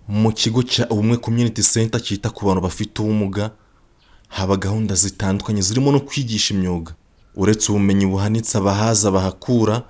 Mu kigo cya Ubumwe Community Center cyita ku bantu bafite ubumuga, haba gahunda zitandukanye zirimo no kwigisha imyuga. Uretse ubumenyi buhanitse abahaza bahakura,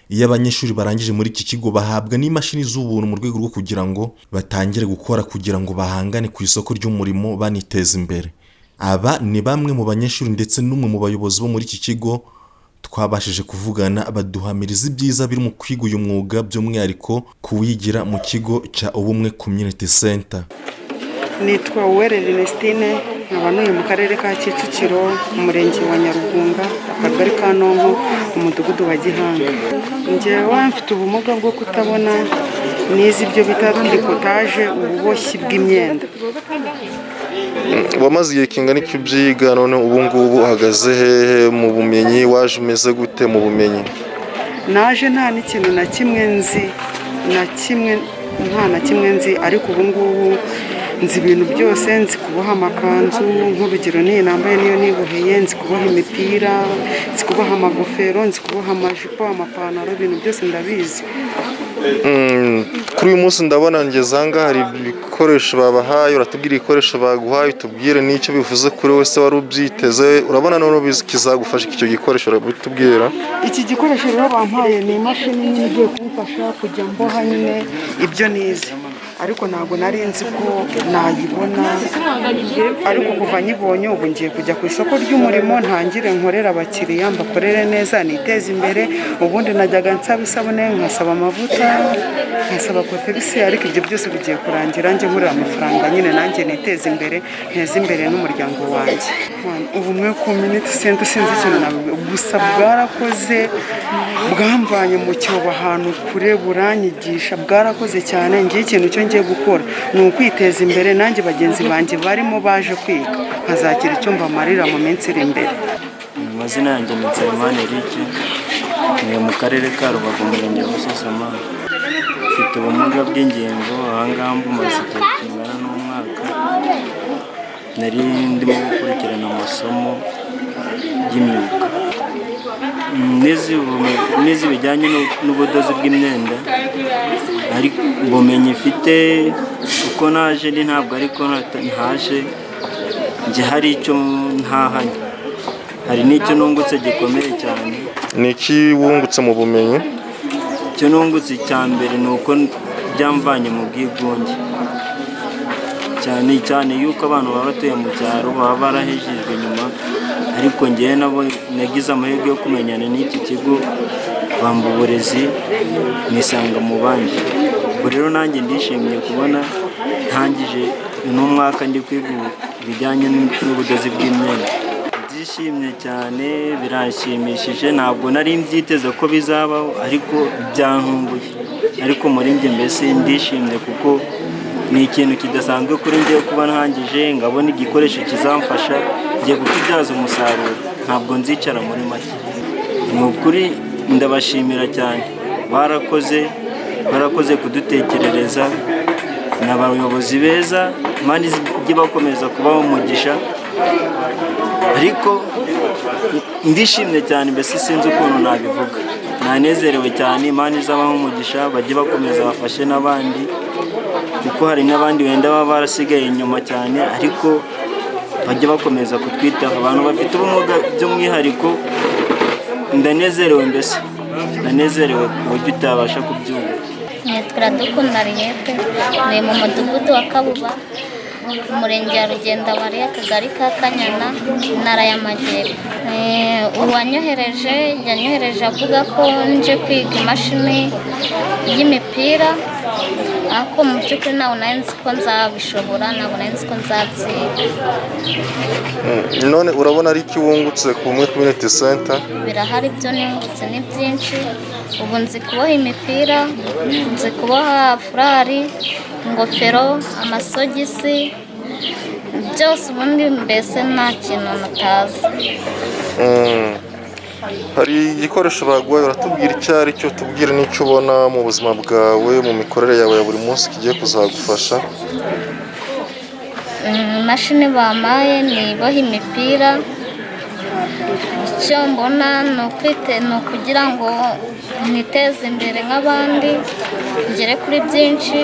iyo abanyeshuri barangije muri iki kigo bahabwa n'imashini z'ubuntu mu rwego rwo kugira ngo batangire gukora kugira ngo bahangane ku isoko ry'umurimo baniteza imbere. Aba ni bamwe mu banyeshuri ndetse n'umwe mu bayobozi bo muri iki kigo twabashije kuvugana, baduhamiriza ibyiza biri mu kwiga uyu mwuga, by'umwihariko kuwigira mu kigo cya Ubumwe Community Center. Nitwa Uwera Ernestine, nkaba ntuye mu Karere ka Kicukiro, Umurenge wa Nyarugunga, Akagari ka Nonko, Umudugudu wa Gihanga. Njyewe mfite ubumuga bwo kutabona, nize ibyo bita tricotage, ububoshyi bw'imyenda. Wamaze igihe kingana iki ubyiga? None ubu ngubu uhagaze hehe mu bumenyi? Waje umeze gute mu bumenyi? Naje nta n'ikintu na kimwe nzi, na kimwe, nta na kimwe nzi, ariko ubu ngubu nzi ibintu byose. Nzi kuboha amakanzu, nk'urugero n'iyi nambaye niyo niboheye. Nzi kuboha imipira, nzi kuboha amagofero, nzi kuboha amajipo, amapantaro, ibintu byose ndabizi. Kuri uyu munsi ndabona ngeze aha ngaha hari ibikoresho babahaye. Uratubwira ibikoresho baguhaye, utubwire n'icyo bivuze kuri wowe. Se wari ubyiteze? Urabona none kizagufasha icyo gikoresho? Urabitubwira. Iki gikoresho rero bampaye ni imashini nyine igiye kumfasha kujya mboha nyine ibyo nize, ariko ntabwo nari nzi ko nayibona. Ariko kuva nyibonye, ubu ngiye kujya ku isoko ry'umurimo, ntangire nkorere abakiriya, mbakorere neza, niteze imbere. Ubundi najyaga nsaba isabune, nkasaba amavuta, nkasaba kotegisi, ariko ibyo byose bigiye kurangira, njye nkorera amafaranga nyine nanjye niteze imbere, nteze imbere n'umuryango wanjye. Ubumwe Community Center, sinzi ikintu nabivuga, gusa bwarakoze, bwamvanye mu cyobo ahantu kure, buranyigisha, bwarakoze cyane. Ngiye ikintu cyo ngiye gukora ni ukwiteza imbere, nanjye bagenzi banjye barimo baje kwiga nkazagira icyo mbamarira mu minsi iri imbere. Amazina yanjye ni Nsabimana Eric, ni mu Karere ka Rubavu, Umurenge wa Busasamana. Mfite ubumuga bw'ingingo. Aha ngaha mbumaze igihe kingana n'umwaka. Nari ndimo gukurikirana amasomo y'imyuga. Nize ibijyanye n'ubudozi bw'imyenda, ariko ubumenyi mfite, uko naje ndi ntabwo, ariko ntaje njye hari icyo ntahanye, hari n'icyo nungutse gikomeye cyane. Ni iki wungutse mu bumenyi? Icyo nungutse icya mbere ni uko byamvanye mu bwigunge, cyane cyane yuko abantu baba batuye mu cyaro baba barahejejwe inyuma, ariko ngewe nabo nagize amahirwe yo kumenyana n'iki kigo, bamba uburezi, nisanga mu bandi. Ubu rero nanjye ndishimiye kubona ntangije n'umwaka ndi kwiga ibijyanye n'ubudozi bw'imyenda. Ndishimye cyane, biranshimishije. Ntabwo nari mbyiteze ko bizabaho, ariko byantunguye. Ariko muri njye mbese ndishimye kuko ni ikintu kidasanzwe kuri njye kuba ntangije ngabona igikoresho kizamfasha. Ngiye kukibyaza umusaruro, ntabwo nzicara muri make. Ni ukuri ndabashimira cyane, barakoze, barakoze kudutekerereza. Ni abayobozi beza, Imana ijye bakomeza kubaha umugisha. Ariko ndishimye cyane, mbese sinzi ukuntu nabivuga, nanezerewe cyane. Imana izabaha umugisha, bajye bakomeza bafashe n'abandi, kuko hari n'abandi wenda baba barasigaye inyuma cyane, ariko bajye bakomeza kutwitaho, abantu bafite ubumuga by'umwihariko. Ndanezerewe, mbese ndanezerewe ku buryo utabasha kubyumva. Nitwa Iradukunda Ariete, ni mu Mudugudu wa Kabuba, Umurenge wa Rugendabari, Akagari ka Kanyana, Intara y'Amajyepfo. Uwanyohereje yanyohereje avuga ko nje kwiga imashini y'imipira, ariko mu by'ukuri ntabwo nari nzi ko nzabishobora, ntabwo nari nzi ko nzabyiga. None urabona ari iki wungutse ku Bumwe Community Center? Birahari, ibyo nungutse ni byinshi. Ubu nzi kuboha imipira, nzi kuboha furari, ingofero, amasogisi, byose. Ubundi mbese nta kintu natazi. Hari igikoresho baguhaye, uratubwira icyo ari cyo, tubwire n'icyo ubona mu buzima bwawe, mu mikorere yawe ya buri munsi kigiye kuzagufasha. Imashini bampaye ni iboha imipira. Icyo mbona ni ukugira ngo niteze imbere nk'abandi, ngere kuri byinshi.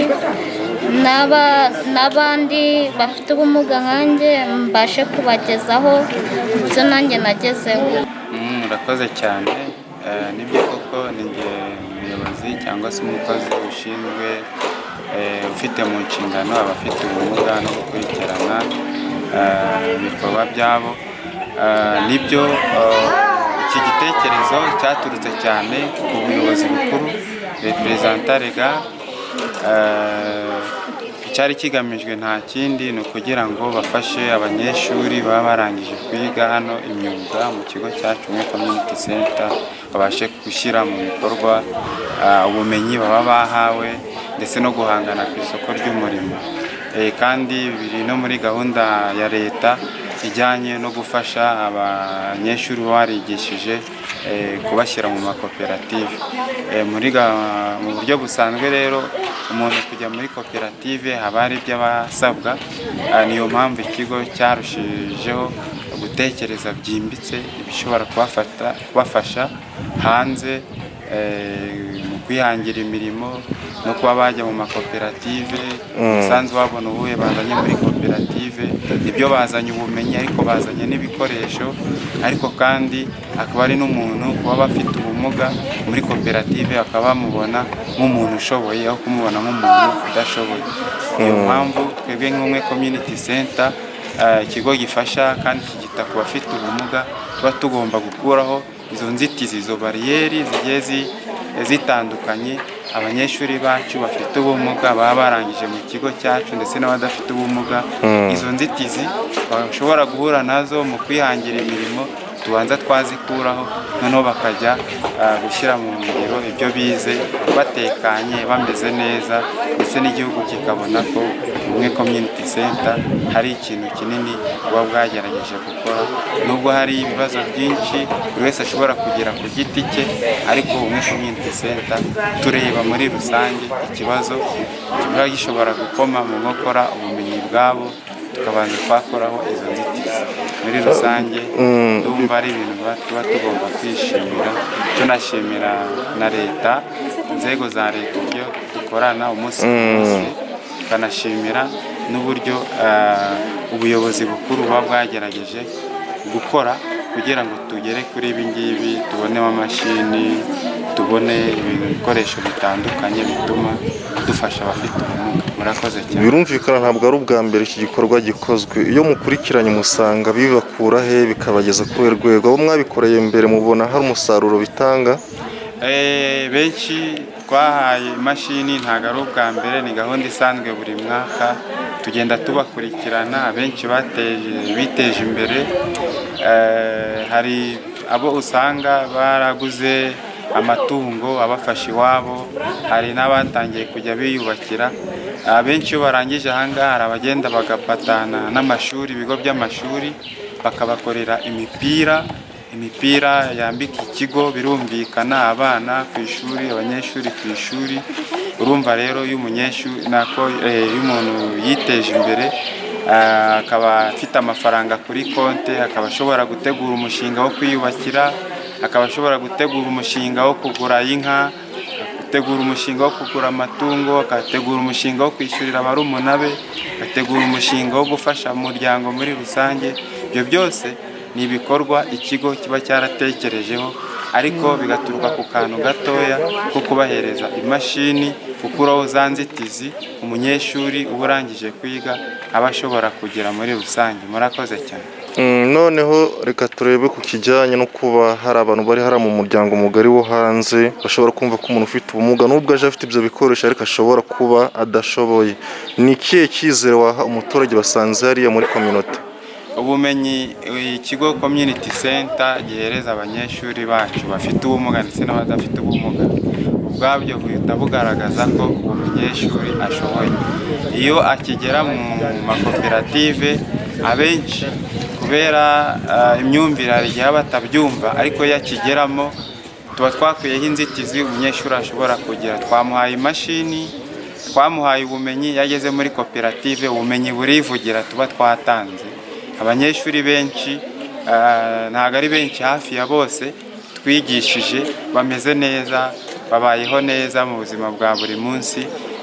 N'abandi bafite ubumuga nkanjye mbashe kubagezaho ibyo nanjye nagezeho. Murakoze cyane. Nibyo koko, ni njye umuyobozi cyangwa se umukozi ushinzwe, ufite mu nshingano abafite ubumuga no gukurikirana ibikorwa byabo. Nibyo, iki gitekerezo cyaturutse cyane ku buyobozi bukuru, représentant légal. Icyari kigamijwe nta kindi, ni ukugira ngo bafashe abanyeshuri baba barangije kwiga hano imyuga mu kigo cyacu muri community center, babashe gushyira mu bikorwa ubumenyi baba bahawe ndetse no guhangana ku isoko ry'umurimo. Kandi biri no muri gahunda ya leta ijyanye no gufasha abanyeshuri baba barigishije, kubashyira mu makoperative. Mu buryo busanzwe rero, umuntu kujya muri koperative haba hari ibyo aba asabwa. Niyo mpamvu ikigo cyarushijeho gutekereza byimbitse ibishobora kubafasha hanze, mu kwihangira imirimo no kuba bajya mu makoperative. Umusanzu babona uwuhe bazanye muri koperative? Ibyo bazanye ubumenyi, ariko bazanye n'ibikoresho, ariko kandi akaba ari n'umuntu kuba bafite ubumuga muri koperative bakaba bamubona nk'umuntu ushoboye aho kumubona nk'umuntu udashoboye. Niyo mpamvu twebwe nk'Ubumwe Community Center, ikigo gifasha kandi kigita ku bafite ubumuga, tuba tugomba gukuraho izo nzitizi, izo bariyeri zigiye zitandukanye abanyeshuri bacu bafite ubumuga baba barangije mu kigo cyacu ndetse n'abadafite ubumuga, izo nzitizi bashobora guhura nazo mu kwihangira imirimo, tubanza twazikuraho, noneho bakajya gushyira mu ngiro ibyo bize batekanye, bameze neza, ndetse n'igihugu kikabona ko Ubumwe Community Center hari ikintu kinini buba bwagerageje gukora, nubwo hari ibibazo byinshi buri wese ashobora kugira ku giti cye. Ariko Ubumwe Community Center tureba muri rusange ikibazo kiba gishobora gukoma mu nkokora ubumenyi bwabo, tukabanza twakoraho izo nzitizi. Muri rusange ndumva ari ibintu tuba tugomba kwishimira, tunashimira na leta, inzego za leta, uburyo dukorana umunsi ku munsi, tukanashimira n'uburyo ubuyobozi bukuru buba bwagerageje gukora kugira ngo tugere kuri ibi ngibi, tubonemo amamashini, tubone ibintu, ibikoresho bitandukanye bituma dufasha abafite ubumuga. Murakoze cyane. Birumvikana, ntabwo ari ubwa mbere iki gikorwa gikozwe. Iyo mukurikiranye musanga bibakura he, bikabageza kuri uru rwego? Abo mwabikoreye mbere mubona hari umusaruro bitanga? Benshi twahaye imashini ntabwo ari ubwa mbere, ni gahunda isanzwe buri mwaka tugenda tubakurikirana. Abenshi biteje imbere. Hari abo usanga baraguze amatungo abafasha iwabo, hari n'abatangiye kujya biyubakira. Abenshi iyo barangije ahangaha, hari abagenda bagapatana n'amashuri, ibigo by'amashuri, bakabakorera imipira yambika ikigo, birumvikana, abana ku ishuri, abanyeshuri ku ishuri. Urumva rero, iyo umunyeshuri nako iyo umuntu yiteje imbere, akaba afite amafaranga kuri konti, akaba ashobora gutegura umushinga wo kwiyubakira, akaba ashobora gutegura umushinga wo kugura inka, gutegura umushinga wo kugura amatungo, agategura umushinga wo kwishyurira barumuna be, agategura umushinga wo gufasha umuryango muri rusange. Ibyo byose ni ibikorwa ikigo kiba cyaratekerejeho, ariko bigaturuka ku kantu gatoya ko kubahereza imashini, gukuraho za nzitizi umunyeshuri uba urangije kwiga aba ashobora kugera muri rusange. Murakoze cyane. Noneho reka turebe ku kijyanye no kuba hari abantu bari hariya mu muryango mugari wo hanze bashobora kumva ko umuntu ufite ubumuga, nubwo aje afite ibyo bikoresho, ariko ashobora kuba adashoboye. Ni ikihe cyizere waha umuturage basanze hariya muri communauté? Ubumenyi ikigo community center gihereza abanyeshuri bacu bafite ubumuga ndetse n'abadafite ubumuga, ubwabyo buhita bugaragaza ko uwo munyeshuri ashoboye. Iyo akigera mu makoperative, abenshi kubera imyumvire hari igihe aba batabyumva, ariko iyo akigeramo tuba twakwiyeho inzitizi umunyeshuri ashobora kugira. Twamuhaye imashini, twamuhaye ubumenyi, iyo ageze muri koperative ubumenyi burivugira tuba twatanze. Abanyeshuri benshi, ntabwo ari benshi, hafi ya bose twigishije bameze neza, babayeho neza mu buzima bwa buri munsi.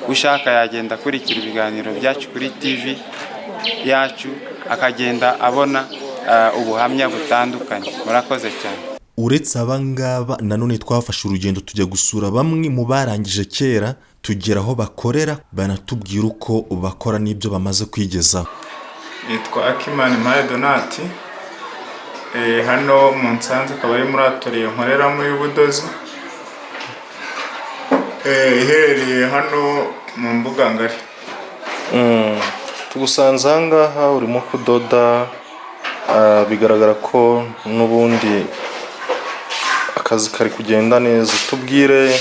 Ushaka yagenda akurikira ibiganiro byacu kuri TV yacu, akagenda abona ubuhamya butandukanye. Murakoze cyane. Uretse aba ngaba, nanone twafashe urugendo tujya gusura bamwe mu barangije kera, tugera aho bakorera, banatubwira uko bakora n'ibyo bamaze kwigezaho. Nitwa Akimana Mpaye Donati. Hano mu Nsanze akaba ari muri atelier nkoreramo y'ubudozi, iherereye hano mu mbuga ngari. Tugusanze aha ngaha urimo kudoda, bigaragara ko n'ubundi akazi kari kugenda neza. Tubwire,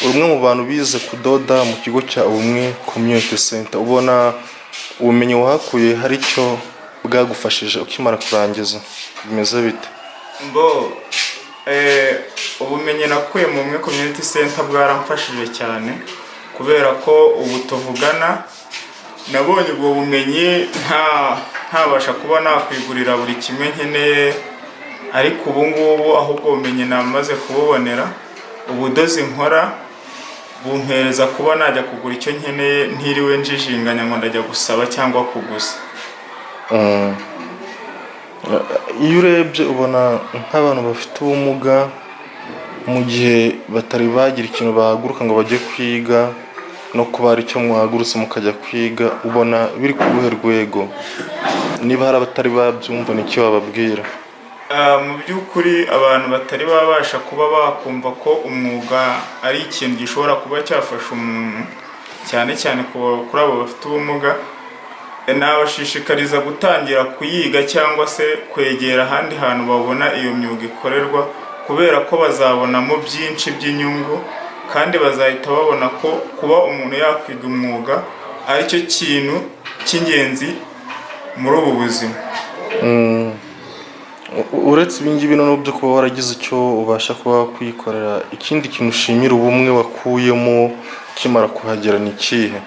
uri umwe mu bantu bize kudoda mu kigo cya Ubumwe Community Center. Ubona ubumenyi wahakuye hari icyo bwagufashije ukimara kurangiza? Bimeze bite? Mbo ubumenyi nakuye mu Bumwe Community Center bwaramfashije cyane, kubera ko ubu tuvugana nabonye ubwo bumenyi ntabasha kuba nakwigurira buri kimwe nkeneye, ariko ubu ngubu aho ubwo bumenyi namaze kububonera, ubudozi nkora bumpereza kuba najya kugura icyo nkeneye ntiriwe njijinganya ngo ndajya gusaba cyangwa kuguza. Iyo urebye ubona nk'abantu bafite ubumuga, mu gihe batari bagira ikintu bahaguruka ngo bajye kwiga, no kuba hari icyo muhagurutse mukajya kwiga, ubona biri ku ruhe rwego? Niba hari abatari babyumva, nicyo wababwira? Mu by'ukuri abantu batari babasha kuba bakumva ko umwuga ari ikintu gishobora kuba cyafasha umuntu, cyane cyane kuri abo bafite ubumuga, nabashishikariza gutangira kuyiga cyangwa se kwegera ahandi hantu babona iyo myuga ikorerwa, kubera ko bazabonamo byinshi by'inyungu, kandi bazahita babona ko kuba umuntu yakwiga umwuga ari cyo kintu cy'ingenzi muri ubu buzima. Uretse ibi ngibi noneho byo kuba waragize icyo ubasha kuba wakwikorera, ikindi kintu ushimira Ubumwe wakuyemo ukimara kuhagera ni ikihe?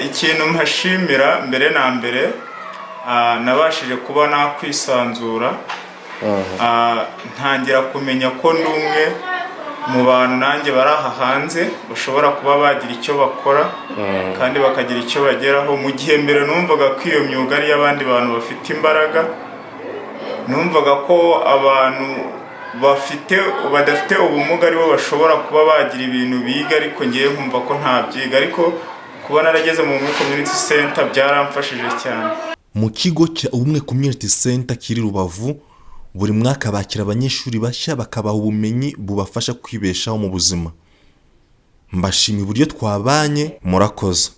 Ikintu mpashimira mbere na mbere, nabashije kuba nakwisanzura, ntangira kumenya ko ndi umwe mu bantu nanjye bari aha hanze bashobora kuba bagira icyo bakora kandi bakagira icyo bageraho, mu gihe mbere numvaga ko iyo myuga ari iy'abandi bantu bafite imbaraga, numvaga ko abantu bafite badafite ubumuga aribo bashobora kuba bagira ibintu biga, ariko ngewe nkumva ko ntabyiga. Ariko kuba narageze mu Bumwe Community Center byaramfashije cyane. Mu kigo cya Ubumwe Community Center kiri Rubavu, buri mwaka bakira abanyeshuri bashya, bakabaha ubumenyi bubafasha kwibeshaho mu buzima. Mbashimiye uburyo twabanye, murakoze.